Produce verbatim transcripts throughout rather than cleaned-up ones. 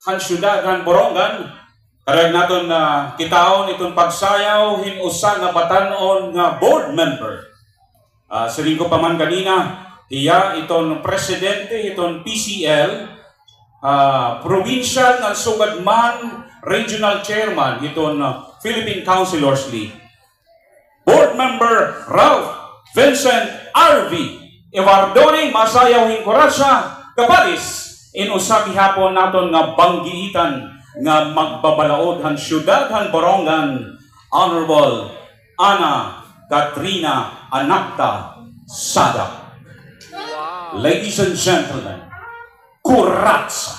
han syudad han Borongan. Karuyag naton, ah, kitaon iton pagsayaw hin usa nga batan-on nga board member. Ah, siring ko pa man kanina, hiya iton presidente hiton P C L, ah, provincial ngan sugad man regional chairman hiton, ah, Philippine Councilors League. Board Member Ralph Vincent R V Evardone, masayaw hin kurasya, kapares hin usa gihapon naton nga banggiitan nga magbabalaod han syudad han Borongan, Honorable Ana Katrina Anacta Sada. Ladies and gentlemen, kurasya.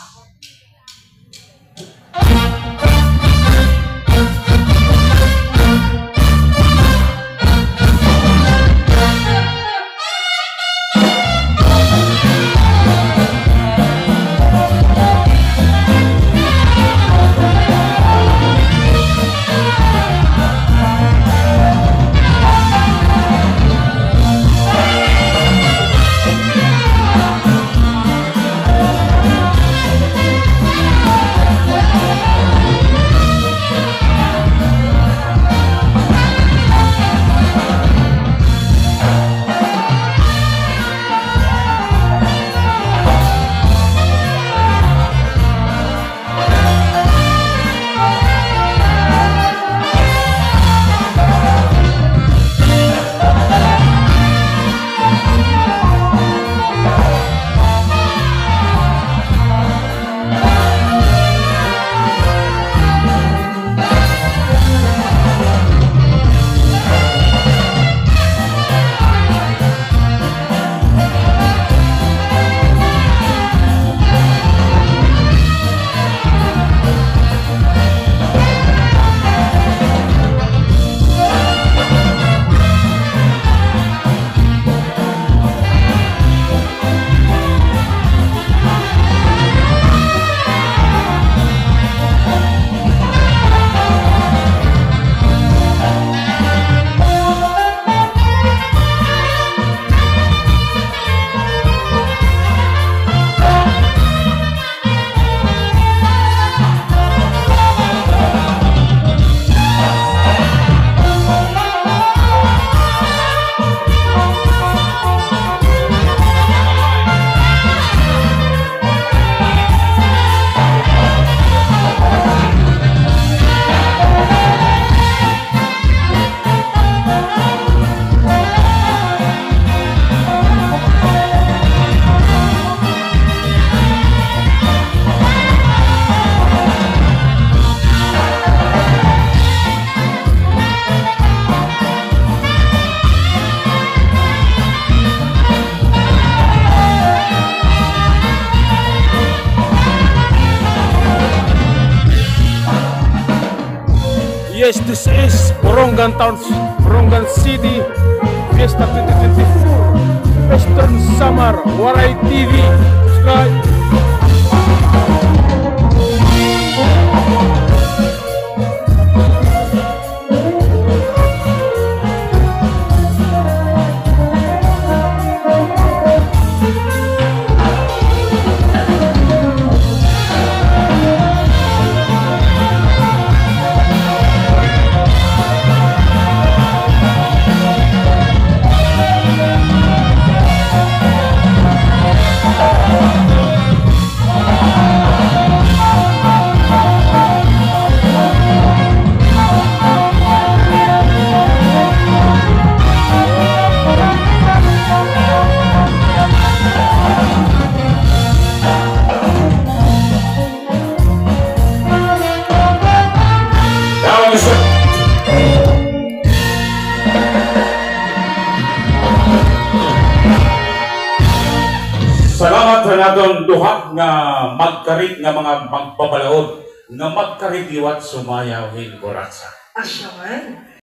Yes, this is Borongan Town, Borongan City, Fiesta twenty twenty-four, Western Samar, Waray T V, subscribe. Salamat ha naton duha nga magkarit nga mga magbabalaod nga magkarit liwat sumayaw hin kurasya. Asya man.